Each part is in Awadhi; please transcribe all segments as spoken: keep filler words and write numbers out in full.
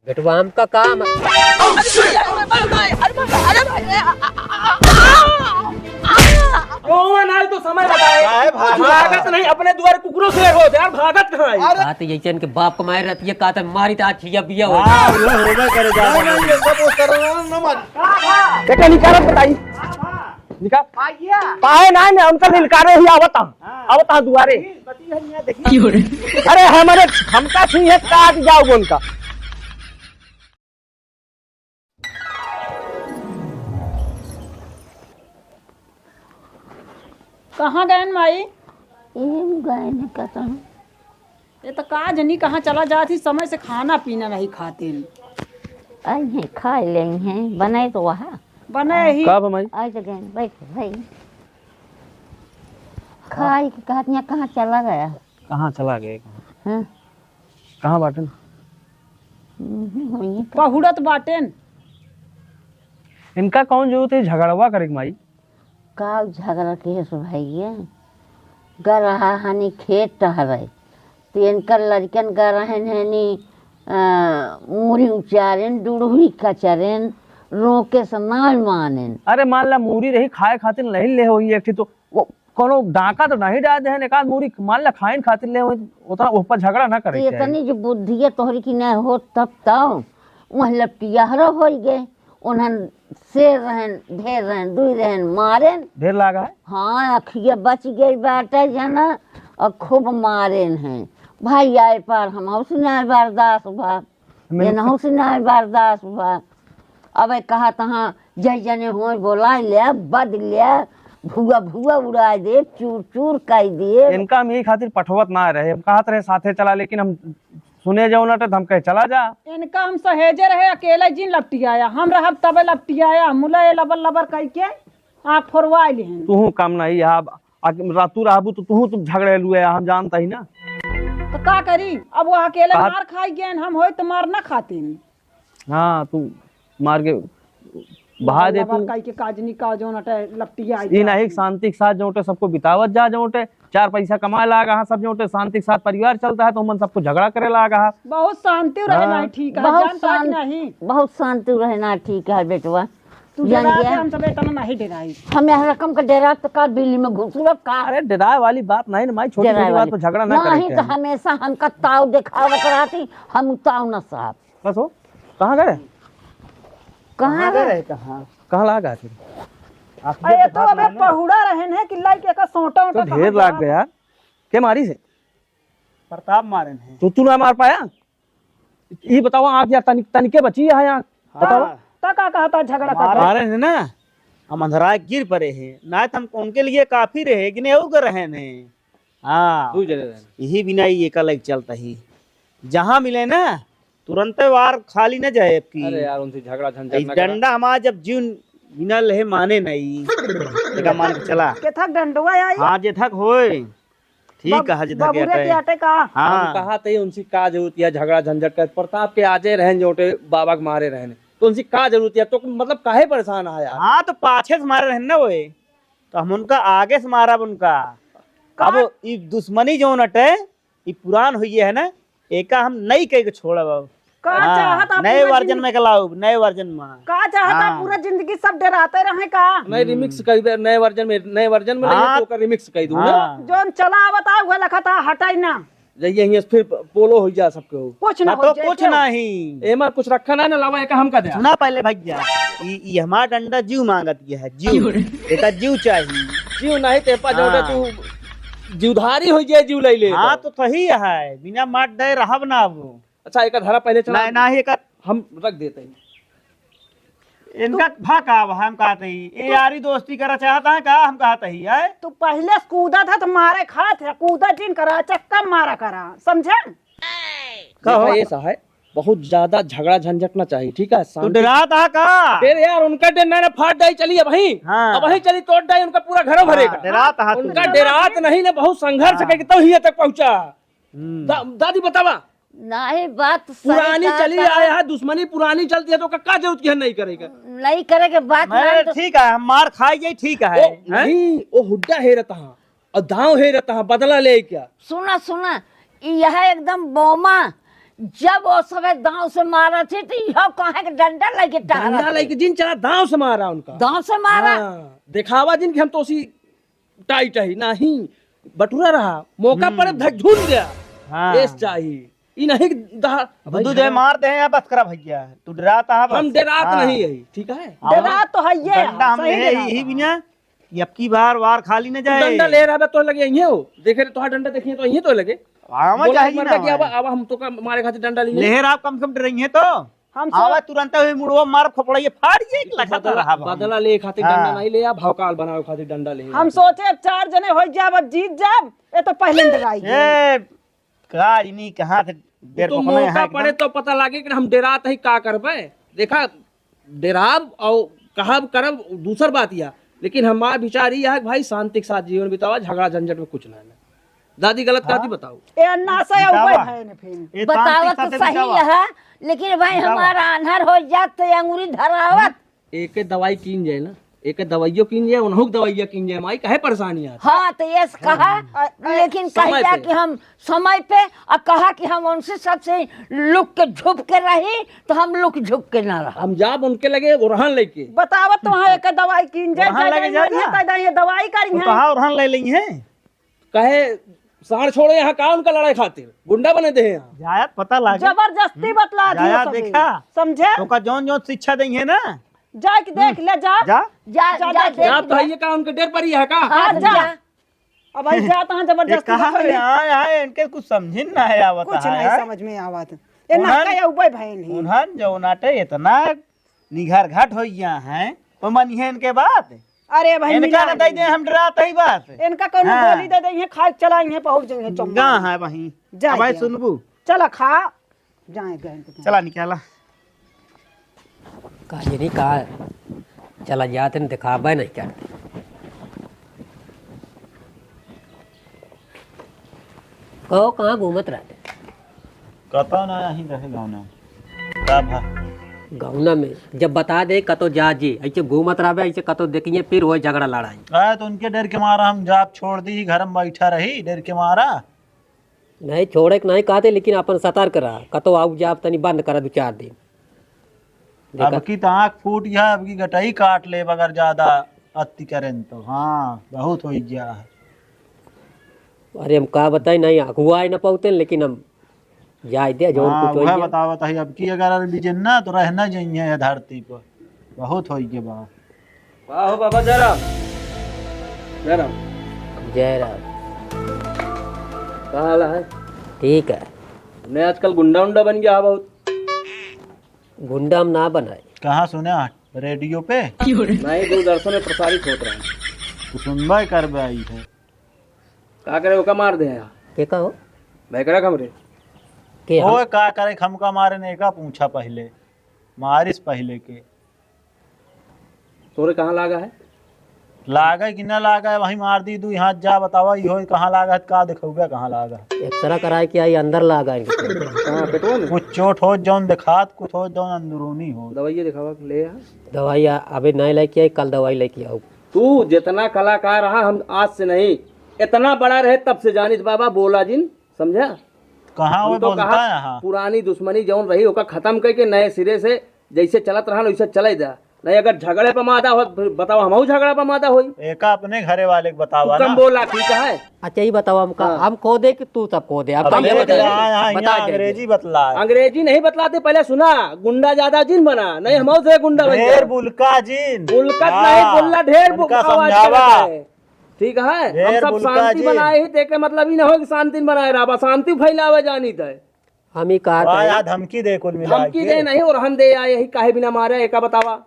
बेटवा, हमका काम है। कौन आए तो समय बताए। काहे भागत? भागत नहीं, अपने दुआरे कुकुरों से हो यार, भागत कहाँ है? अरे! बात यही है, इनके बाप कमाए रहती है, का तो मारी तो आज छिया बिया हो। हाँ, वो होबे करे जा। नहीं, नहीं, ये सब वो करना ना मार। बेटा, निकाल बताई। निकाल। काहे ना, ना, उनका निलकारे ही आवत हम। हाँ। आवत हम दुआरे। बती है, यहाँ देखिए। अरे, हमारे, हमका छुई है, काट जाओ उनका। कहाँ गएन माई? एम गएन कतहूँ। ये तो का जनी कहाँ चला जात ही, समय से खाना पीना नहीं खातिन। आई हैं, खाए लेई हैं, बनाए तो वहाँ। बनाए ही। का बा माई? आई तो गएन, बैठ भाई। खाए के कहत यहाँ कहाँ चला गया? कहाँ चला गए? हाँ। कहाँ बाटेन? हम्म, वही तो। पहुड़त बाटेन। इनका कौन जरूरत है झगड़वा करे के माई? का झगड़ा के है सो भैया? गरहा हनी खेत टहरे। तो इनकर लड़कन गरहन हनी, अ, मूरी उचारेन, डुड़ुही कचरेन, रोके से ना मानेन। अरे मान ला मूरी रही खाए खातिर नहीं ले होई एक ठी तो वो कोनो डाका तो नहीं डाल देहन, एक आध मूरी मान ला खाइन खातिर ले होई, उतना ऊपर झगड़ा ना करे तो के चाही। इतनी जो बुद्धि है तोहरी की नहीं हो तब तो वह लपटियाहरो होई गए। उन्हन शेर रहन, ढेर रहन, दुई रहन, मारेन। ढेर लागा है? हाँ, अखिया बच गई बाटे जना, और खूब मारेन हैं। भाई आए पार हम हौस नाय बर्दाश्त भा, हमें ये न हौस नाय बर्दाश्त भा। अब कहा तहाँ जय जने होए बोला ले, बद ले, भुआ भुआ उड़ा दे, चूर चूर कर दे। इनका हम यही खातिर पठवत ना रहे, हम कहत रहे साथे चला, लेकिन हम सुने जाओ ना तो हम कहे चला जा। इनका हम सहेजे रहे, अकेले जिन लपटियाया, हम रहब तबे लपटियाया, मुला ये लबर लबर कह के आँख फोड़वा लिहन। तू काम नहीं, यहाँ आ, रा-, तू रहबू तो तू, तू झगड़ेलू है, हम जानता ही ना। तो का करी, अब वो अकेले कहा मार खाई गए, हम होई तो मार ना खाती। हाँ, तू मार के बहा दे लबर तू। काई के काजनी का जौन अटे लपटिया ई आई नहीं, शांति के साथ जौटे सबको बितावत जा, जौटे चार पैसा कमाए लागा है, सब जौटे शांति के साथ परिवार चलता है, तो हमन सबको झगड़ा करे लागा है। बहुत शांति रहना हाँ। ठीक है, बहुत जानता है कि शांत-, नहीं? बहुत शांति रहना ठीक है बेटवा। तू जान डरा गया? के हम सब इतना नहीं डराई। हम यहाँ रकम का डरा तो का बिल्ली में घुसुरब का? अरे डराए वाली बात नहीं ना माई, छोटी डराए छोटी बात वाली। पर झगड़ा ना करे नहीं के तो चाही। हमेशा हमका ताव दिखावत रहती, हम ताव न साहब। बस हो, कहाँ गए? कहाँ कहाँ गए? गए? कहाँ? कहाँ लागा थे? अरे तो अबे पहुड़ा रहन है कि लाई के का सोटा तो ओटा ढेर कहाँ लाग गया। गया। के मारी से? प्रताप मारन है। तो तू ना मार पाया? ई बतावा आँख यार तनिक, तनिके बची है आँख। हाँ। बतावा। त का कहता झगड़ा मारे करता? मारन है ना, हम अंधरा के गिर पड़े हैं। ना तो हम उनके लिए काफी रहे, कि नहीं हो गए रहन है। हाँ। दू जने रहन। यही बिना ये का लाइक चलता ही। जहाँ मिले ना, तुरंते वार खाली न जाए अब की। अरे यार, उनसे झगड़ा झंझट ई ना करा। डंडा हमार जब जीव बिना लेहे माने नहीं। एका मान के चला। केथक डंडवा आई? हाँ, जेथक होए। ठीक बब-, कहा, जेथक बबुरे के अटे। अटे का? हाँ। हम कहा थे उनसे का जरूरत है झगड़ा झंझट कर, प्रताप के आजे रहन जोटे बाबा के मारे रहन, तो उनसे का जरूरत है? तो मतलब काहे परेशान है यार? हाँ, तो पाछे से मारे रहन ना वो, तो हम उनका आगे से मारब उनका। का? अब ई दुश्मनी जौन अटे, ई पुरान होइए है ना, एका हम नई कह के छोड़ब अब। का हाँ, चाहत आप नए पूरा वर्जन जिंदगी में के लाउब, नए वर्जन में। का चाहत आप हाँ। पूरा जिंदगी सब डराते रहे का? नहीं, रिमिक्स कह दे, नए वर्जन में, नए वर्जन में हाँ। नहीं, तो ओकर रिमिक्स कह दूँ ना। हाँ। जौन चला आवता, वह लखा था, हटाई ना। जाइए, हियाँ से फिर पोलो हो जा सबके हो। कुछ ना हाँ, हो तो जाए, कुछ क्यों? नहीं। एमा कुछ रखा ना, ना लावा, एका हम का दे। सुना पहले भैया, ई, ई हमार डंडा जीव मांगत ये है, जीव। क्यों रे? एका जीव चाहिए। जीव नहीं, ते पा जौटे हाँ। तू जीवधारी हो जाए, जीव ले ले हाँ, तो। तो सही है, बिना मार डे रहब ना अब। अच्छा, एका धरा पहले चला। नहीं, नहीं, एका हम रख देते हैं। इनका तू भा का अब हम कहते ही, ए तू यारी दोस्ती करा चाहता है का? हम कहते ही, है? तू पहले से कूदा था तो मारे खात है, कूदा जिन करा, चक्का मारा करा, समझे? का देखा हो? ये सा है, बहुत ज्यादा झगड़ा झंझट ना चाहिए, ठीक है? तू शांति डरात हा का? अरे यार, उनका डर ना, ना फाट डाई चली अब वहीं। हाँ। अब वहीं चली तोड़ डाई, उनका पूरा घरों हाँ, भरेगा। डरात हा तू। उनका डरात नहीं ना, बहुत संघर्ष हाँ। करके तब हियाँ तक पहुँचा। हम्म। दा-, दादी बतावा। नहीं, बात सही पुरानी कहा चली था। आया है, दुश्मनी पुरानी चलती है, तो का, का जरूरत की है नहीं करेगा? नहीं करे के बात मैं नहीं तो ठीक है, हम मार खाई जाई, ठीक है। ओ, हैं? नहीं, ओ हुड्डा हेरत हा, और दाव हेरत हा, बदला ले क्या? सुना, सुना, यह एकदम बोमा, जब वो समय दांव से मारा थे, तो इहो कहे के डंडा लेके टहरा डंडा थे। लेके जिन चला दांव से मारा उनका। दांव से मारा। हाँ, दिखावा जिन कि हम तो उसी टाइट है, नहीं, बटुरा रहा, मौका हम्म। पड़े धक झूल गया। हाँ। एस चाही, ई नहीं कि दहा-, बुद्धू भाई दे झगड़ा मार दे या बस करा भैया, तू डराता है बस। हम डरात हाँ। नहीं है, ठीक है? डरात तो है ये, डंडा हम सही ले डरात यही है। बिना, कि अब की बार वार खाली न तू जाए। डंडा ले रहा है, तो लगे यहीं हो, देखे रे, तोहार डंडा देखिए तो यहीं तो लगे। आवा बोला चाहे एक कि मर्दा ना कि आवा, आवा। आवा, हम तो का मारे खातिर डंडा लिए। लेहर आप कम से कम डरेंगे तो। हम सो- आवा तुरंत हुई मुड़वा मार खोपड़ा ये फाड़ ये एक तू लखत बदला, रहा बा। बदला ले खातिर हाँ। डंडा नहीं ले, आ भौकाल बनावे खातिर डंडा ले। हम सोचे अब चार जने हो जाब, अब जीत जाब, ये तो पहले डराई गई। ए, का इनी कहाँ से तू बेर तो पकड़े मौका हैं पड़े एकदम। तो पता लागे कि हम डरात ही का करबे। देखा, डराब और कहब करब दूसर बात या, लेकिन हमार विचार ई है कि भाई शांति के साथ जीवन बितावा, झगड़ा झंझट में कुछ ना है। दादी गलत हाँ? कहती बताओ। ए अन्ना से बितावा। उबे भैन फिर। ए बतावत तांत्रिक तो साथे सही बितावा। है, लेकिन भाई बितावा। हमारा आन्हर हो जात तो अंगुरी धरावत। एके दवाई कीन जाए ना, एके दवाइयो कीन जाए, उनहु के दवाइया कीन जाए, माई काहे परेशानी आती? हाँ, तो ये कहा, हाँ। लेकिन समय कहिया पे। कि हम समय पे, और कहा कि हम उनसे सबसे लुक के झुक के रही, तो हम लुक झुक के ना रहा। हम जाब उनके लगे ओरहन लेके। बतावत तो हाँ, एक दवाई कीन जाए, ओरहन जाए, लगे जाए, जाए, जाए। ये दवाई करी वो है। कहाँ ओरहन ले लेंगे? कहे साँड़ छोड़े यहाँ का उनका लड़ाई खातिर, गुंडा बने दे यहाँ। जायत पता लागे। जबरदस्ती हम्म? बतला दियो जाया तबे। देखा। समझे? तो का जौन जौन शिक्षा देंगे ना। जाके देख ले जा। जा। जा, जा, जा, जा, देख जा ले। तो है ये का उनके डर पड़ी है का? हाँ, हाँ, जा। जा। अब भाई जा तहाँ ये जबरदस्ती कहाँ बतला में ले। आए, आए, इनके कुछ समझिन ना है आवत कुछ है, नहीं आए। समझ में आवत। ये उन्हन, नाका या उबे भाई नहीं। उन्हन जो नाटे इतना निघर घाट हो गया है, वो मनिहे इनके बात। अरे भाई, इनका मिला न दे दे, नहीं। हम डरात ही बात। इनका कौनो हाँ। गोली दे दे, इहे खाए चला, इहे पहुँच जाइहे चम्मा। गा है वहीं। जा अब भाई दिया। सुनबू। चला खा, जाए गए तो। चला निकाला। का ये नहीं कहा, चला जाते न दिखाबे नहीं करते। कहो, कहाँ घूमत रहते? कतौ ना, यहीं रहे गौना। का भा? गौना में जब बता दे कतौ जा जी, ऐसे घूमत रहबे, ऐसे कतौ देखिए फिर हो झगड़ा लड़ाई। अरे तो उनके डर के मारा हम जाब छोड़ दी, घर में बैठा रही, डर के मारा। नहीं छोड़े के नहीं कहते, लेकिन अपन सतर्क रहा, कतौ आउ जाब तनी बंद करा दो चार दिन। देखा। अब की तो आँख फूट गया, अब की गटई काट ले अगर ज्यादा अति करें तो। हाँ, बहुत हो गया है। अरे हम का बताई, नहीं अगुआ ही ना पाते, लेकिन हम जाए दे, जौन हाँ, कुछ वह होइए। बतावत है, अब की अगर बिजन ना तो रहना चाहिए है धरती पर, बहुत हो गया बा। वाह हो बाबा जयराम। जयराम। जयराम। का हाल है? ठीक है। नहीं, आजकल गुंडा उंडा बन गया है बहुत। गुंडा हम ना बनाए। कहाँ सुने? रेडियो पे? नहीं, दूरदर्शन में प्रसारित होत रहा। तो सुनबे करबे आई है। का करे, ओका मार दे यार। के का हो? भैकरा हमरे। के हम? ओए, का करे, हमका मारे ने का पूछा पहले, मारिस पहले के। तोरे कहाँ लागा है? लागा है कि ना लागा है, वहीं मार दी, दू हाथ जा बतावा, इहो कहाँ लागा है, का देखौगा कहाँ लागा है? एक्सरा कराए के आई, अंदर लागा है। कहाँ, पेटवा में? कुछ चोट हो जौन देखात, कुछ हो जौन अंदरूनी हो। दवाइया दिखावा, ले आ। दवाई आ-, अबे नहीं लेके आई, कल दवाई लेके आऊ। तू जितना कलाकार रहा, हम आज से नहीं, इतना बड़ा रहे तब से जानित बाबा, बोला जिन, समझा? कहाँ हम वो तो बोलता कहा, है, हाँ। पुरानी दुश्मनी जौन रही, ओका खत्म करके नए सिरे से जैसे चलत रहा ना, वैसे चले जा। नहीं, अगर झगड़े पे मादा हो, फिर बताओ, हमहू झगड़ा पे मादा होई। एका अपने घरे वाले के बतावा तू कम ना। बोला, ठीक है? अच्छा, ये बताओ हमका, हाँ। हम को दे कि तू तब को दे? अब अब हम ये ये बता बता दे। रहे हैं, हाँ, बता यहाँ दे। अंग्रेजी बतला है। अंग्रेजी नहीं बतलाते, पहले सुना, गुंडा ज्यादा जिन बना, नहीं हम से गुंडा बन ढेर जाए। बुलका जिन। बुलकत हाँ, नहीं, बोलना ढेर बु-, उनका आवाज समझावा। करता है। ठीक है, हम ढेर सब बुलका शांति जिन। बनाए ही, तेके मतलब ही ना हो कि शांति बनाए रहा, बस शांति फैलावे जानी तय। हम ही कहा वाह था। यार, धमकी दे कुल मिला धमकी के। दे नहीं और हम दे आए ही, काहे बिना मारे, एका बतावा।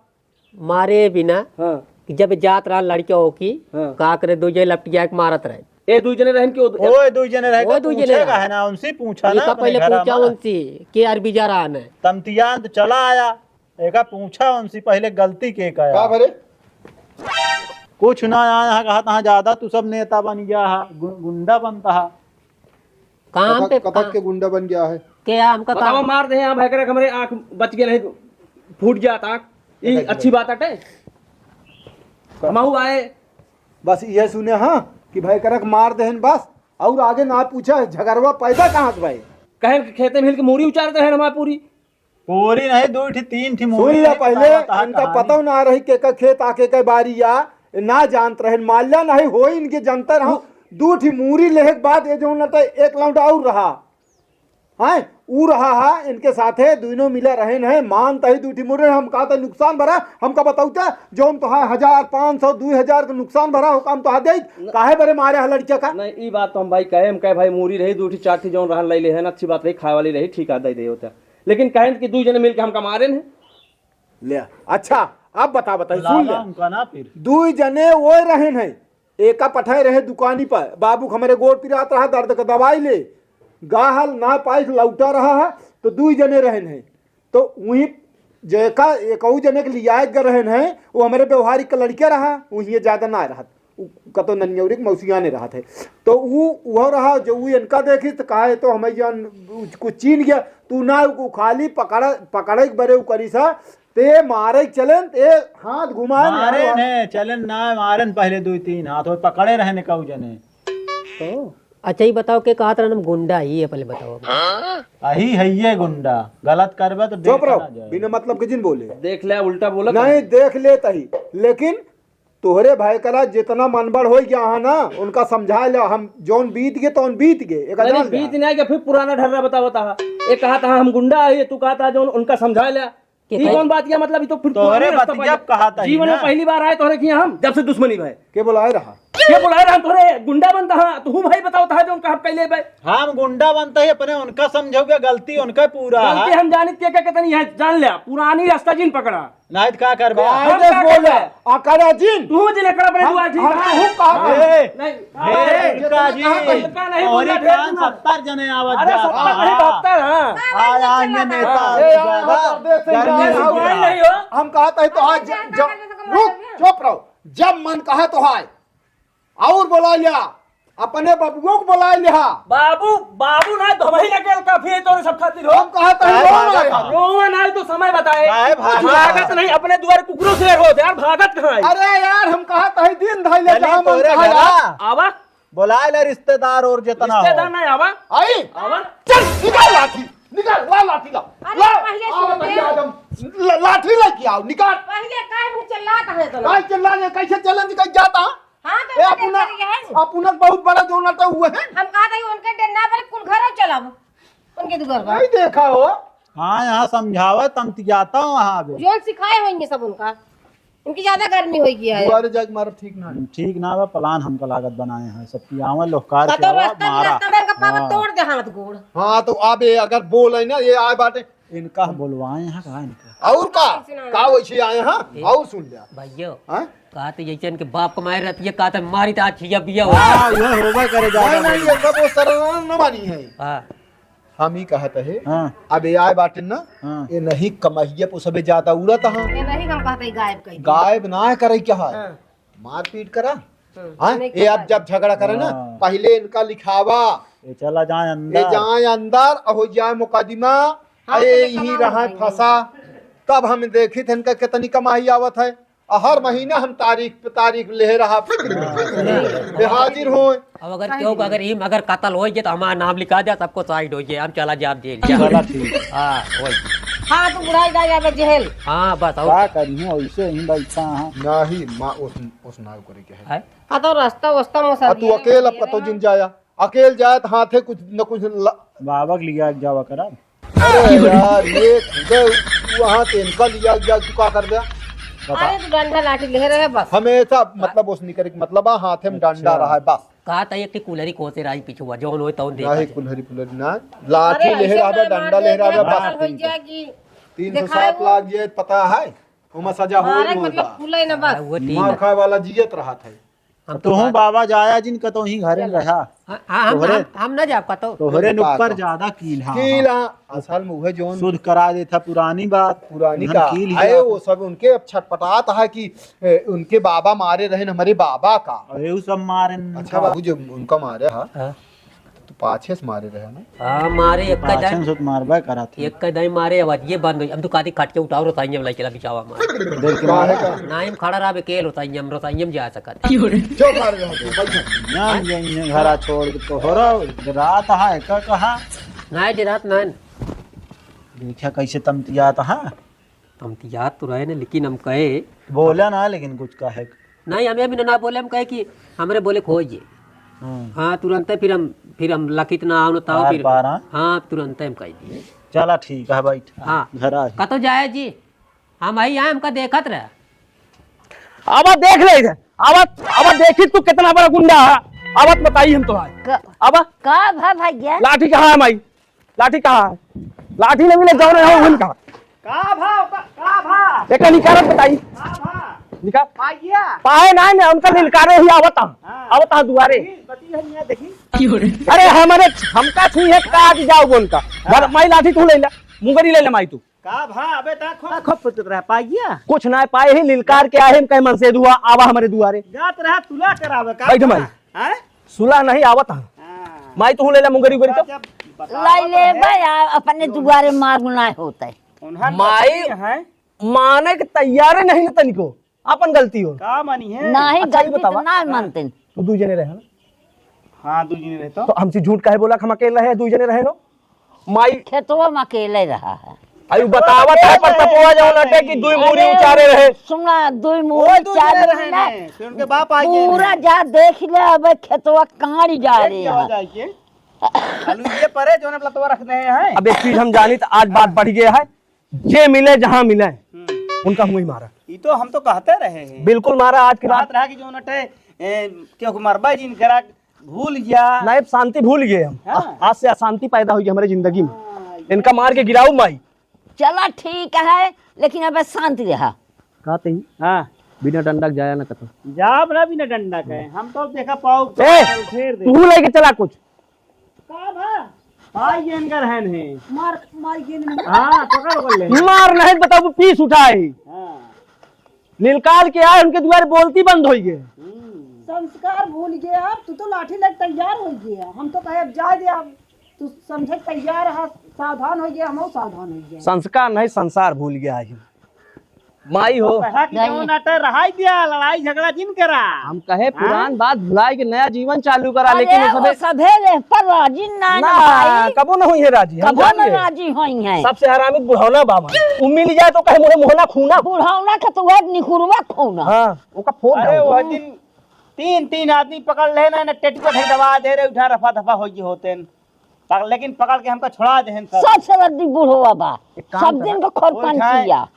मारे बिना हाँ। कि जब जात रहा लड़कियों की, हाँ। का करे, दो जने लपटिया के मारत रहे। ए, दो जने रहन के उद-, ओए, दो जने रहे ओए, तो दो जने पूछेगा रहे। है ना, उनसे पूछा ना इनका अपने पहले घर पूछा में। उनसे, के आर बीजा रहा ने। तमतियान तो चला आया, एका पूछा उनसे पहले गलती के का का आया। भरे? कुछ ना आया, यहाँ कहा तहाँ ज्यादा तू सब नेता बन गया है, गु-, गुंडा बनता है। काम कथक, पे कथक काम। के गुंडा बन गया है। के हमका बतावा, काम। मार दे, यहाँ भयकर हमरे आँख बच गए नहीं, फूट जात आँख। ई कथक के अच्छी बात अटे। क- हमहू आए। बस ये सुने हाँ कि भयकर के मार देहन बस, और आगे ना पूछा, झगड़वा पैदा कहाँ से भाई? कहेन कि खेते में हिल के मूरी उचारत रहेन हमार पूरी। पूरी नहीं, दो ठी, तीन ठी मूरी सुन ले नहीं, पहिले, बतावा तहा इनका कहानी। पता ना रही के का खेत आके के बारी या ना जानत रहेन, माल्या नहीं होई इनके जनतर हम। दो ठी मूरी लेहे के बाद ये जौन ना तो एक लौंडा और रहा। हैं, ऊ रहा है इनके साथे, दुइनो मिला रहेन है, मान तही दू ठी मुरे, हम कहा त नुकसान भरा, हमका बताऊ त, जौन तोहार हजार, पाँच सौ, दुई हजार के नुकसान भरा, हो काम तोहार देई, न- काहे बरे मारे है लड़किया का? नहीं, ई बात तो हम भाई कहे, हम कहे भाई मूरी रही, दू ठी चार ठी जौन रहन लैले है, अच्छी बात रही, खाए वाली रही, ठीक है, दे दे होता। लेकिन कहेन कि दुई जने मिलके हमका मारेन है। ले, अच्छा, अब बता, बताई, सुन बुलावा ले। उनका ना फिर। दुई जने वो रहेन है, एका पठाए रहे दुकानी पर, बाबू के हमरे गोड़ पिरात रहा, दर्द का दवाई ले, गाहल ना पाइस लौटा रहा है, तो दुई जने रहन है। तो वहीं जेका एकऊ जने के लियाए के रहन है, वो हमरे व्यवहारिक का लड़के रहा, वहीं ज्यादा ना रहत, उ कतो ननियौरी के मौसियाने रहत है। तो ऊ, उहो रहा, जो ऊ इनका देखी तो कहा, "ये तो हमें जान कुछ चीन गया, तू ना ऊ खाली पकड़, पकड़े के बरे ऊ करी सा, ते मारे के चलेन, ते हाथ घुमाए मारे मारो।" ने, चलेन ना, मारेन पहले दो तीन हाथ, और पकड़े रहने कऊ जने। तो अच्छा, ये बताओ, के कहत रहन हम गुंडा ही है, पहले बताओ। अही है ये गुंडा, गलत करबे तो चुप देख रहो, ना जाए। बिना मतलब के जिन बोले। देख ले, उल्टा बोलत नहीं, है। देख ले तही, लेकिन तोहरे भाई करा जितना मनबढ़ हो गया है ना, उनका समझा ले, हम जौन बीत गए, तौन बीत गए, एक नहीं, नहीं, जान ले। बीत नहीं गया, फिर पुराना ढर्रा बतावत है। ये कहत है हम गुंडा है, तू कहत है जौन उनका समझा ले। के ई भाई? कौन बात किया? मतलब, ई तो फिर तोहरे पुराने रास्ता बतिया पर कहा था ही जीवन में ना। पहली बार आए तोहरे किया हम, जब से दुश्मनी भाई। के बुलाए रहा? के बुलाए रहा? हम तोहरे गुंडा बनता हाँ, तू भाई बताओ था जो उनका हम कैले भाई। हम गुंडा बनता ही अपने, उनका समझोगे गलती उनका पूरा गलती है। हम जानित के, के कितनी है, जान लिया, पुरानी रास्ता जिन पकड़ा। नाहीं त का करबे? कायदे हम का बोले, करबे? अकड़ा जिन। तू जिन एकरा बने हम, दुआ ठीक हम, है। हम कहा ए, नहीं, ए, ए, इनका जी, इनका नहीं और बोलना, इनका भेज दूंगा। सत्तर जने आवत अरे, जात सत्तर नहीं, बा। बहत्तर, हाँ। आ, आ, ये नेता हाँ। अभी ए, ज्यादा आ, आ, गर्मी आ, से आ, गिरा। नहीं हो। हम कहत है तो आज ज-, ज-, रुक, चुप रहो। जब मन कहा तो आए। और बुला लिया, अपने बबुओ को बुला लिया। बाबू, बाबू ना तो हम ही अकेल काफी है तोरे सब खातिर हो। हम कहा तो काहे रोवन भागत आया। हो? रोवन आए तो समय बताए। काहे भागत भागत हो? नहीं, अपने दुआरे कुकुरों से हो यार, भागत कहाँ है? अरे यार, हम कहा तो दिन धाई ले चली हम तोरे कहा घरा। यार। आवा। बुला ले रिश्तेदार और जितना हो। रिश्तेदार नहीं आवा। आई। आवा। चल, निकाल लाठी, निकाल, ला लाठी ला। अरे, ला, पहले आओ, सुन पहले ले। आ जाओ। ल-, लाठी लेके आओ, निकाल। पहले काहे में चिल्लात है तो? काहे चिल्ला ले, कैसे चलन जी कहीं जाता? हाँ, तो ए, ऐसे अपना, करिए है। अपना बहुत बड़ा जो ना तो हुआ है। हम कहा था कि उनके डंडा पर कुल घर चलाओ, उनके दुआर पर। नहीं देखा हो। हाँ, यहाँ समझावा, तमतियाता हूँ वहाँ अबे। जोन सिखाए होंगे सब उनका, इनकी ज्यादा गर्मी हो गया है। दुआरे जाके मारो, ठीक ना है। ठीक ना बा, plan हमका लागत बनाए हैं, सब पियावा लोहकार का तो पियावा, रास्ता में मारा। रास्ता में इनका पापा हाँ। तोड़ दे हाथ गोड़। हाँ, तो अब ये अगर बोले ना, ये आए बाटे, इनका हम बोलवाए हैं, कहाँ इनका? और का? का वैसे आए हैं? ए, और सुन लिया। भैया, हाँ? कहा तो यही इनके बाप कमाए रहती है, कहा तो मारी तो आज छिया बिया हो। हाँ, ये होबे करे ज्यादा नहीं, नहीं, बोली। ये सब वो सरल न मानी है। हाँ। हम ही कहत है, हाँ। अब ये आए बाटे ना, हाँ। ये नहीं कमाइए, वो सबे ज्यादा उड़त है। ये नहीं हम कहते गायब कही। गायब ना करे क्या है? हाँ। मारपीट करा। हम्म, हाँ? नहीं ये अब करा। जब झगड़ा करे ना, हाँ। पहले इनका लिखावा। ये चला जाए ये अंदर। जाए अंदर और हो जाए मुकदमा। हाँ, अरे तो ये यही कमाल रहा है। फंसा। तब हम देखी थे इनका कितनी कमाई आवत है। और हर महीना हम तारीख पे तारीख ले रहा। ये हाजिर हो। अब अगर सही क्यों है। अगर इम अगर कत्ल हो गए तो हमारा नाम लिखा दे, सबको साइड हो जाए, हम चला जाए जेल। चला ठीक। हाँ, वही। हाँ, तू बुढ़ाई जा जाबे जेल। हाँ, बस और का करी है, वैसे ही बैठा है। नहीं, माँ उस, उस नाव करे के है। है? हाँ, तो रास्ता वास्ता में आ, तू अकेल अब कतो जिन जाया, अकेल जाए तो हाथे कुछ न कुछ ला- बाबा के लिया जावा करा। अरे यार, ये खुदे वहाँ ते इनका लिया गया, तू का कर दे? बता। अरे, तू डंडा लाठी ले रहे बस। हमेशा मतलब उस निकर के मतलब, हाँ, हाथे में डंडा अच्छा। रहा है बस। कहा था एक ठे कुल्हरी कोसे राई पिछुआ, जौन होए तौन देखा नहीं, जाए। कुल्हरी पुल्हरी ना, लाठी अरे, ले ऐसे रहा, मार डंडा दे ले रहा, दिया, बस। पागल हो जाएगी। तीन सौ सात लाख ये पता है, ओमा सजा हो मारे ही मतलब होता। फूले ना बस। हाँ, वो ठीक मार है। खाए वाला जियत रहा था। हम तो तोहूँ बात बाबा जाया जिन कतोही घरे रहा। हाँ, हाँ, हम, तोहरे, हम, हम ना जा पातो। तोहरे नुक्कर ज्यादा कील हा। कील हा। असल में उहे जोन शुद्ध करा देता पुरानी बात। पुरानी उन्हन का। कील ही आए बात। वो सब उनके अब छटपटात है कि, ए, उनके बाबा मारे रहे न हमरे बाबा का। अरे वो सब मारे न अच्छा का। बाबू जो उनका मारे हा। हाँ। तो पाछे से मारे रहे ना। हाँ, मारे एक का पाछे जाए। से तो मारबे करा थे। एक का दाई मारे, आवाज ये बंद हुई। अब तो कादी खट के उठाओ, रोसाइया में लाई चला बिछावा मारे। देख के काहे मारा। का? नाइम खड़ा रहा, बेकेल रोसाइया में, रोसाइया में जा सकत। क्यों खा रहे हो? बैठो। ना, ये, ये घरा छोड़ के तो हो रहा, रात हा, का कहा? नाहीं डेरात नाहीं। देखा कैसे तमतियात, हाँ? तमतियात तो रहे ना, लेकिन हम कहे बोला ना, लेकिन कुछ कहे। नहीं, हमें भी ना बोले, हम कहे कि हमरे बोले खोइए। हम्म। हाँ, तुरंते फिर हम, फिर हम लखित ना आओ ना ताओ, बार फिर बार, हाँ? हाँ, तुरंते हम कह दिए। चला ठीक है, बैठ। हाँ। घर आ। कतो जाए जी? हम आई आए, हमका देखत रहे। अब देख ले इधर। अब, अब देखी तू कितना बड़ा गुंडा है। अब बताई हम तो आए। क-, अब का भा भैया? लाठी कहाँ है माई? लाठी कहाँ है? लाठी नहीं मिले, जौन है उन कहाँ? का भा, का, का भा? एक निकालत बताई। का भा? निकाल। भैया। पाए ना, ना, उनका लिलकारे ही आवता। हाँ। आवता दुआरे। बती, बती है, यहाँ देखी। अरे हमारे, हमका छुई है, काट जाओ उनका। हाँ। माई लाठी तू ले ले, मुंगरी ले ले माई तू। का भा, अबे ता खूब, खूब पुतत रहा, पाइया? कुछ ना पाए ही, लिलकार के आए, हम कहे मन से दुआ, आवा हमरे दुआरे। जात रहा तुला करावे, का बैठ भा? माई। हैं? सुला नहीं आवत हा। हाँ। माई, तू ले ले मुंगरी उगरी तो। जब बतावत लाई ले रहे। बे, आ, अपने दुआरे मार गुनाह होता है। उन्हन माई बताती हैं। माने के तैयारे नहीं ना तनिको, अपन गलती हो। का मानी है? नहीं, अच्छा, ये गलती तो बतावा। ना हाँ। मानते। तू दू जने रहे ना? हाँ, दू जने रहे तो। तो हमसे झूठ काहे बोला कि हम अकेले रहे, दू जने रहे नो? माई खेतवा में अकेले रहा है। अरे बतावत है पर तपोआ जौन अटे कि दुई मूरी अरे उचारे रहे। सुना, दुई मूरी वो दू चार जने रहे मूरी ना। ने, फिर उनके बाप आ गए पूरा हैं। जा देख ले, अब खेतवा कांड़ी जा देख रहे के हो हैं। जाए के। आलू ये परे जौन लतवा रख दे हैं। अब एक चीज हम जानी तो आज बात बढ़ गया है, जे मिले जहाँ मिले, हम्म। उनका मुँह ही मारा। ई तो हम तो कहते रहे हैं। बिल्कुल मारा आज के बाद। कहत रहा कि जौन अटे, ए, क्यों मरबा जिन करा भूल गया। नहीं, अब शांति भूल गए हम। हाँ। आ-, आज से अशांति पैदा हुई है हमारे जिंदगी में। हाँ, ये इनका मार के गिराऊ माई। चला ठीक है, लेकिन अब शांति रहा। कहते ही हाँ। बिना डंडा के जाया ना कतो। जाब ना बिना डंडा के। हम तो देखा पाओ ए, उठेर दे। तू लेके चला कुछ। का भा? भाई ये इनका रहन है। मार, मार ये नहीं। हाँ, पकड़, पकड़ ले। मार नहीं, बताओ, पीस उठाए। हाँ। निलकाल के आए, उनके दुआरे बोलती बंद होई गए। हम्म। संस्कार भूल गए आप, तू तो लाठी लेके तैयार हो गया। हम तो कहे अब जाए दे, अब तू समझे तैयार है, सावधान हो गया, हम सावधान हो गया। संस्कार नहीं, संसार भूल गया है। माई हो। कहा कि नहीं। क्यों ना तो रहाई दिया, लड़ाई झगड़ा जिन करा। हम कहे हाँ? पुरान बात भुलाए के नया जीवन चालू करा, अरे लेकिन वो वो सबे सभे ले पर राजी ना, ना ना, भाई। कबो ना होई है राजी, हम कबो जान ना गए। राजी होई है। सबसे हरामी बुढ़ौना बाबा। उ मिल जाए तो कहे मुहे मुहना खूना। बुढ़ौना के तो वह निकुरवा खूना। हाँ, ओका फोन अरे डाल। वह दिन तीन, तीन आदमी पकड़ ले ना, ना टेटुआ ढेर दबा दे रहे, उठा रफा दफा हो गए होते हैं। पक-, लेकिन पकड़ के हमका छोड़ा दे हैं सब। सबसे रद्दी बुढ़वा बा। एक काम सब कर। दिन को खोर ओए पान उठाए। किया।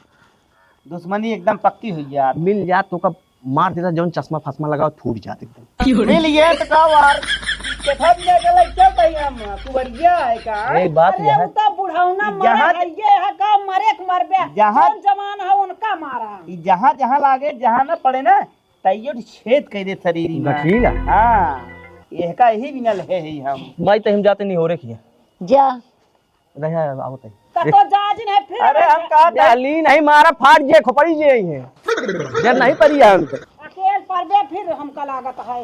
दुश्मनी एकदम पक्की हुई यार। मिल जात तो कब मार देता, जौन चश्मा फसमा लगाओ, फूट जात एकदम। मिल ये तो का वार, केथा भी लेके लग क्या कहीं हम, कुबरिया है का? एक बात अरे यह है। उ तो बुढ़ौना मरे जहाँ है, ये है का मरे के मरबे। जहाँ जौन जवान है उनका मारा। ई जहाँ, जहाँ लागे, जहाँ ना पड़े ना, तैयो छेद कह दे शरीर में। गठीला। हाँ, यह का यही बिना लहे है हम। माई, तही हम जाते नहीं हो रे किया। जा। रहे हैं, आवत है। कतो जाज नहीं फिर अरे हम कहा था। ली नहीं मारा फाट जे खोपड़ी जे ही है। जब नहीं परी है उनके। अकेल परबे फिर हमका लागत है।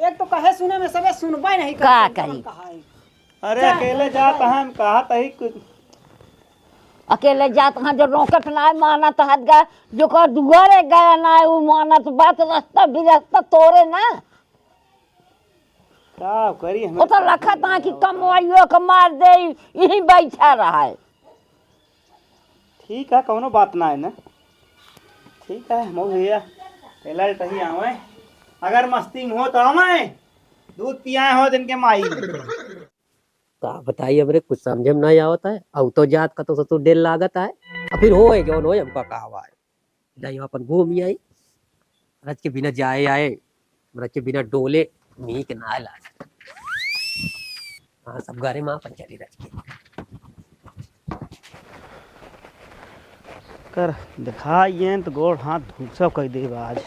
एक तो कहे सुने में सबे सुनबे नहीं का करते, करी? कहा है। अरे जा। अकेले जात हैं, हम कहा तही कुछ। अकेले जात हैं, जो रोकत ना है, मानत हत गा, जो कर दुआरे गया ना है, वो मानत बात रास्ता भी रास्ता तोरे ना। का करी हमें वो तो समझ लखत में ना कि आवत। कमवाइयो के मार दे, यही बैठा रहा है। ठीक है, कौनो बात ना है ना। ठीक है, हम भैया, पहला तही आवे। अगर मस्ती में हो तो आवे, दूध पियाए हो दिन के माई। का बताई हमरे, कुछ समझे में नहीं आवत है। अब तो जात का तो ससुर डेल लागत है। अब फिर होए जौन होए, हमका का हवा है। जाई अपन घूम ही आई। रच के बिना जाए आए, रच के बिना डोले नीक ना लागे। हाँ, सब घरे में अपन चली रच के। कर दिखा ये तो गोड़ हाथ धूप सब कह देब आज।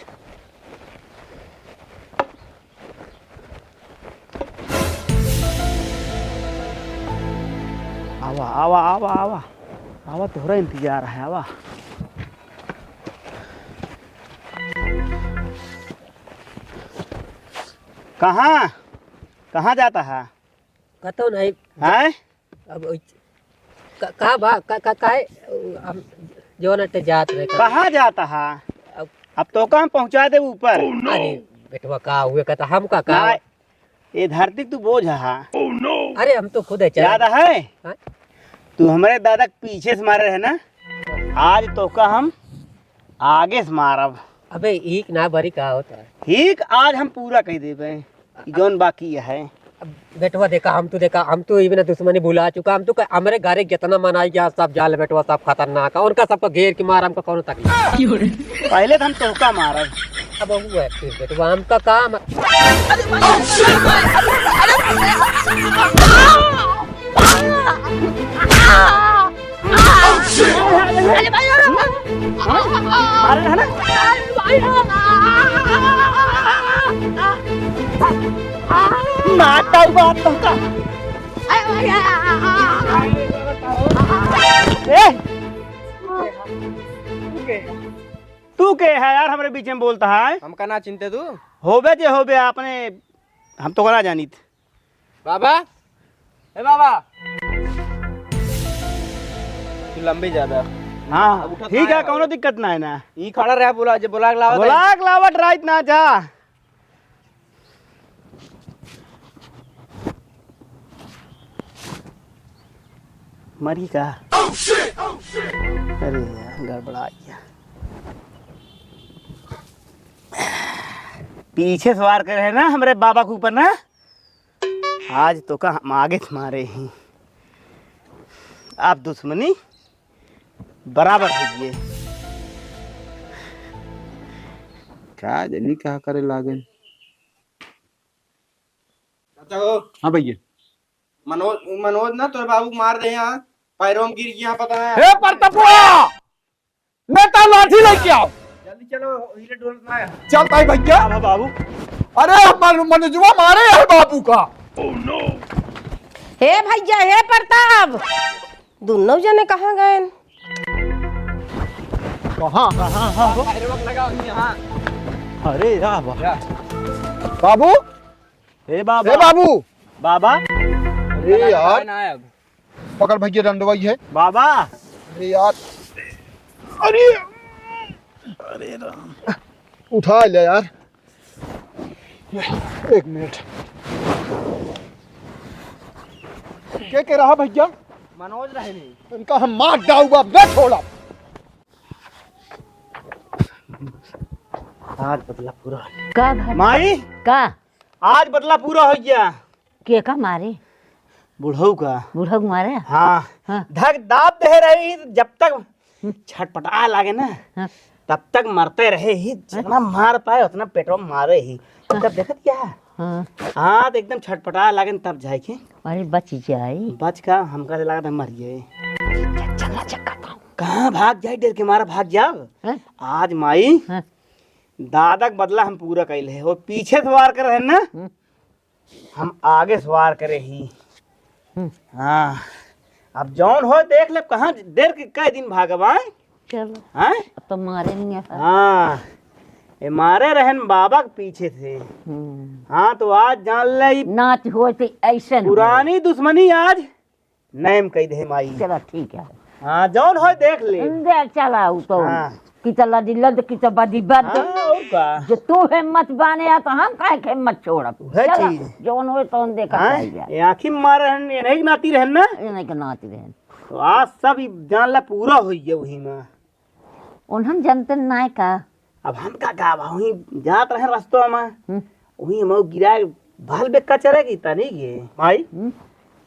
आवा, आवा, आवा, आवा। आवा, तोहरा इंतजार है, आवा। कहाँ, कहाँ जाता है? कतौ नहीं। हैं? अब ओइ-, का, का बा, का, का, काहे, हम जौन अटे जात रहे, का कहाँ जाता है? अब अब तो काम पहुँचा दे ऊपर। अरे, बेटवा का हुए, कहता हम का, का ना, ये धरती तू बोझ हा। अरे हम तो खुद है चला। याद है? हाँ? तू हमरे दादा के पीछे से मारे रहे ना, आज तोहका हम आगे से मारब। अबे ईख ना बरी का होता है? ईख आज हम पूरा कइ देबे, जौन बाकी है। अब बेटवा देखा, हम तो देखा, हम तो इबे ना दुश्मनी भुला चुका, हम तो क-, हमरे घरे जितना मन आई गया सब जाल बेटवा, सब खतरनाक है, उनका सबको घेर के मार, हमको कौनो तकलीफ। पहले तो हम तोहका मारब। अब वो है फिर बेटवा, हमका काम। अरे भाई, अरे भाई। मारे है ना? मारता हुआ तुमका। ए! तू के है यार, हमरे बीच में बोलता है? हमका ना चिंते तू। होबे जे होबे, अपने हम तो ना जानित। बाबा, ए बाबा, तू लंबी ज्यादा। हाँ, अब उठत ठीक ना है, है। कौनो दिक्कत ना है ना। ई खड़ा रहा, बोला, जे बोला के लावत है। बोला के लावत राइत ना जा। मरी का? अरे यार, गड़बड़ा गया। पीछे से वार करे है ना हमरे बाबा के ऊपर ना, आज तोका हम आगे से मारे ही। आप दुश्मनी बराबर हो गए। का जानी का करे लागन। चाचा हो। हाँ भैया। मनोज, मनोज ना तोरे बाबू के मार दे यहाँ, पैरों में गिर गया, पता है। हे परतपुआ! मैं तो लाठी लेके आओ। जल्दी चलो, हीरे डोल ना है। चल भाई भैया। हाँ बाबू। अरे मन-, मनोजवा मारे है बाबू का। हे भैया, हे प्रताप, दोनों जने कहाँ गए? कहाँ? कहाँ? हाँ, हो? पैरों में लगा हुई यहाँ। अरे या बाबा। बाबू, ए बाबा। ए बाबू। बाबा। अरे यार। ना है अब। पकड़ भैया डंडवा ही है। बाबा। अरे यार। अरे। अरे राम। उठा ले यार। एक मिनट। के के रहा भैया? मनोज रहे नहीं। इनका हम मार डाउबा, मैं छोड़ा। आज बदला पूरा। का भा-, माई? का? आज बदला पूरा हो गया। के का मारे? बुढ़ऊ का। बुढ़ऊ मारे? हाँ। हाँ। धक दाब दे रही, जब तक हम्म। छटपटा लागे ना, हाँ। तब तक मरते रहे ही, जितना मार पाए उतना पेटवा में मारे ही। हाँ। तब देखत क्या है? हाँ। हाँ, तो एकदम छटपटा लागे न तब जाए के। अरे बच जाए। बच का, हमका से लागत हम मर गए। चल, चल, चल, चल, चल। कहाँ भाग जाए, डर के मारा भाग जाओ। हाँ। आज माई, हाँ। दादा के बदला हम पूरा कइले है। वो पीछे से वार कर रहे ना, हम्म। हम आगे से वार करे ही। हम्म। हाँ, अब जौन होय देख लेब, कहाँ देर के कै दिन भागब, आय? चलो। हैं? अब तो मारे नहीं है। हाँ, ये मारे रहन बाबा के पीछे से। हम्म। हाँ, तो आज जान ले, ई नाच होय तो ऐसे न होय। पुरानी दुश्मनी आज नैम कई दे माई। चला ठीक है। हाँ, जौन होय देख ले। दे चला उ तो। हाँ। कि चला दिल्ला दे, कि चला बदी बद। हाँ, और का? जो तू हिम्मत बाने आ तो हम काहे के हिम्मत छोड़ब? उहे चला, चीज। जौन होय तौन देखा हाँ? चाहिए। ये आँखी में मार रहन, ये नहीं नाती रहन ना? ये नहीं के नाती रहन। तो आज सब ई जान ला पूरा होई गया वही में। उन्हन जनते नाय का? अब हम का गावा, वहीं जात रहे रस्तवा में, हम्म। वहीं हम गिरा भल बेक्का चरे की तनी गे। माई, हम्म।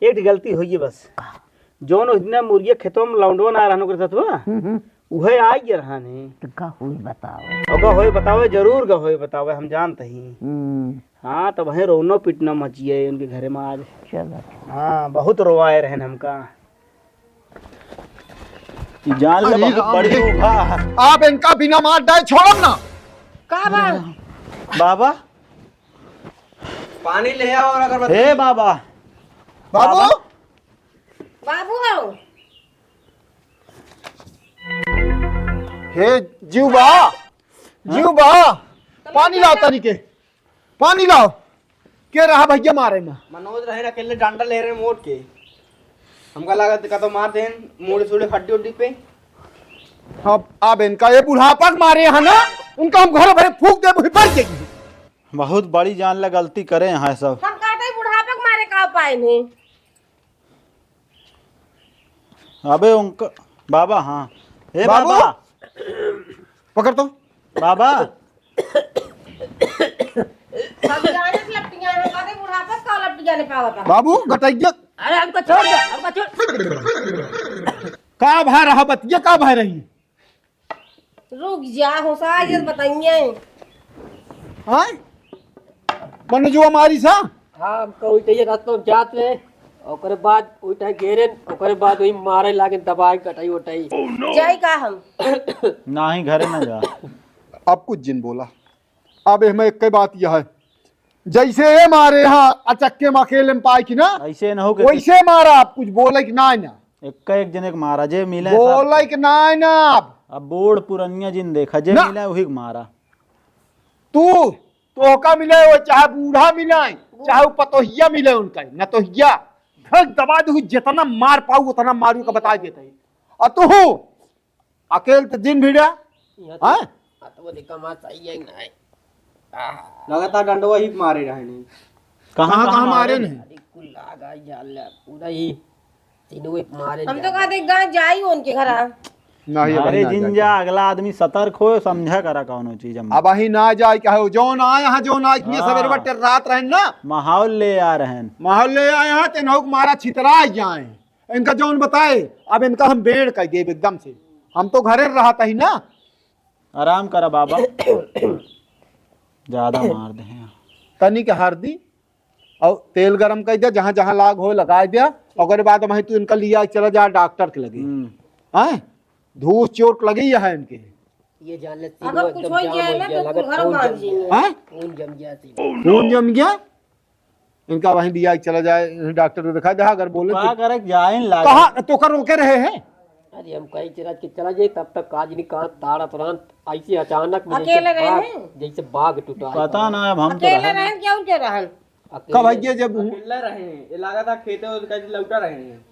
एक ठे गलती होई है बस। का? जौन उस दिन मुर्गे खेतों में लौंडवा ना रहनो करता था, हम्म, हम्म। उहे आई गे रहने। तो का होई बतावे? ओका होई बतावे, जरूर का होई बतावे, हम जानते ही। हम्म। हाँ, तब है रोनो पिटना मचिए उनके घरे में आज। चलो। हाँ, बहुत रोवाए रहन हमका। ई जान ले अरे बहुत राम बड़ी रे। उभा। आप इनका बिना मार डाए छोड़ब ना। का बा? बाबा। पानी ले आओ और अगरबत्ती। हे बाबा। बाबू। बाबा। बाबू आओ। हे जीव बा, जीव बा, पानी लाओ तनी के। पानी लाओ। के रहा भैया मारे में? मनोज रहे अकेले डंडा ले रहे मोड़ के। हमका लागत का तो मार देन, मोड़े सोड़े हड्डी उड्डी पे। अब, अब इनका ये बुढ़ापा के मारे है ना, उनका हम घर भरे फूंक दे, वही पर जाइए। बहुत बड़ी जान ले गलती करे हैं सब। हम कहते हैं बुढ़ापा के मारे का पाए नहीं। अबे उनका बाबा, हाँ। हे बाबू! बाबा! पकड़ तो। बाबा! अब जाने से लपटियाने, कदे बुढ़ापा से का लपटियाने पावत है? बाबू, गटैया। अरे हमको छोड़ दे, हमको छोड़। का भय रहा बतिया, का भय रही? रुक जा, होसा आज बताइए। हाँ? मनोजवा मारी सा? हाँ, हमको उल्टे ये रास्ता में जात रहे, ओकरे बाद उल्टा घेरेन, ओकरे बाद वही मारे लागे, दबाई, कटाई, उटाई। जाई का हम? नाही, घरे ना जा। अब कुछ जिन बोला। अब एहमे एक बात यह है, जैसे ये मारे हाँ अचक्के में अकेले में पाए कि ना, ऐसे न हो के वैसे मारा। आप कुछ बोले कि ना, ना। एक एक जने के मारा, जे मिले सब। बोले कि ना, ना। अब बूढ़ पुरनिया जिन देखा, जे ना। मिले वही के मारा। तू, तोहका मिले, वो चाहे बूढ़ा मिले, चाहे वो पतोहिया मिले उनका, नतोहिया, घर दबा दू, जितना मार पाऊ उतना मारू का बता देते हैं। और तू अकेल तो दिन भिड़ा। यहाँ तो, हाँ? हाँ, तो वो देखा, मार सही है कि नहीं? आह। लगातार डंडवा ही मारे रहे नहीं। कहाँ, कहाँ, कहाँ मारे नहीं? अरे, कुल लागा जाल, पूरा ही तीनों एक मारे हम तो जाल। कहते, गाँव जाई उनके घर, हाँ। नहीं, अबे अरे ना जिन जाके। जा, अगला आदमी सतर्क हो, समझा करा कौनो चीज हम। अब अही ना जाए, कहो, जौन आए हैं, जौन आए, हाँ। सवेरे बटे रात रहन ना। माहौल ले आ रहन। माहौल ले आए हैं, तेनहु के मारा छितरा जाए। इनका जौन बताए, अब इनका हम बेड़ कर देब एकदम से। हम तो घरे रहत ही ना। आराम करा बाबा। ज्यादा मार दे हैं। तनिक हरदी और तेल गरम कर दे, जहाँ जहाँ लाग हो लगाए दे। ओकरे बाद वहीं तू इनका लिया चला जा डॉक्टर के लगे। हम्म। हैं? धूस चोट लगी है इनके। ये जान ले, अगर तीनों कुछ एकदम हो जाम गया हो ना गया, तो लगा तू घर खून बांध जम गया। जाइए। हैं? खून जम गया तीनों। खून जम गया? इनका वहीं लिया चला जाए, डॉक्टर को दिखा दे, अगर बोले का तो करे, जाए न लागे। कहाँ? तो कर रोके रहे हैं? अरे हम कहीं चला के चला जाए, तब तक काज नहीं, कहाँ ताड़ा प्राण ऐसे अचानक में जैसे अकेले रहे बाघ, हैं? जैसे बाघ टूटा है। पता ना, अब हम तो अकेले रहे। रहे हैं, क्या उनके रहन? अकेले। कब भैया जब अकेले रहे हैं, ये लगा था खेते और कहीं लौटा रहे हैं।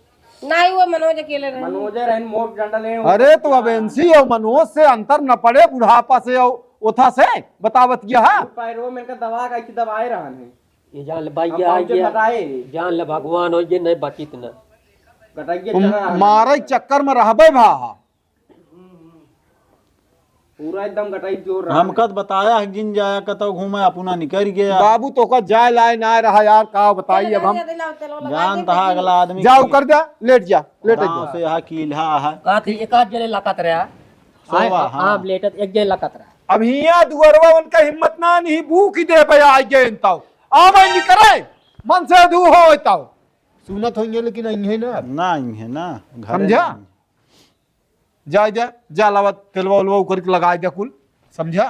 नहीं, वो मनोज अकेले रहे। मनोज रहे, मोट डंडा ले। अरे तो अब एनसी और मनोज से अंतर न पड़े, बुढ़ापा से और ओथा से बतावत गया है। पैरों में इनका दबा के ऐसे दबाए रहन है। ये जान ले भाई, हम ये, पहुंचे ये घटाए। जान ले भगवान हो, ये नहीं बचित ना। घटाइए तुम चढ़ा है। मारे चक्कर में रहबे भा। पूरा एकदम घटाई जोर रहा हमका है। तो बताया है, जिन जाया कतौ घूमे, अपना निकल गया। बाबू, तोका जाए लाए ना रहा यार, का बताई अब हम। चलो, चलो, चलो, लगा जान दे तहा भाई। अगला आदमी जाओ, की कर दे, लेट जा, लेट गाँव जा। से यहाँ कील्हा है। का थी, एक आध जने लकत रहा। सोवा, आए, हाँ। आप लेटत, एक जने लकत रहा। अब हियाँ दुअरवा उनका हिम्मत ना, नहीं भूख ही दे पे आ गए इनताओ। आ भाई निकरे, मन से दू हो इताओ। सुनत होइए लेकिन आई है ना। ना आई है ना, घरे समझा? ना। जा, जा, जा, लावा, तेलवा उलवा उकर के लगाए दे कुल, समझा?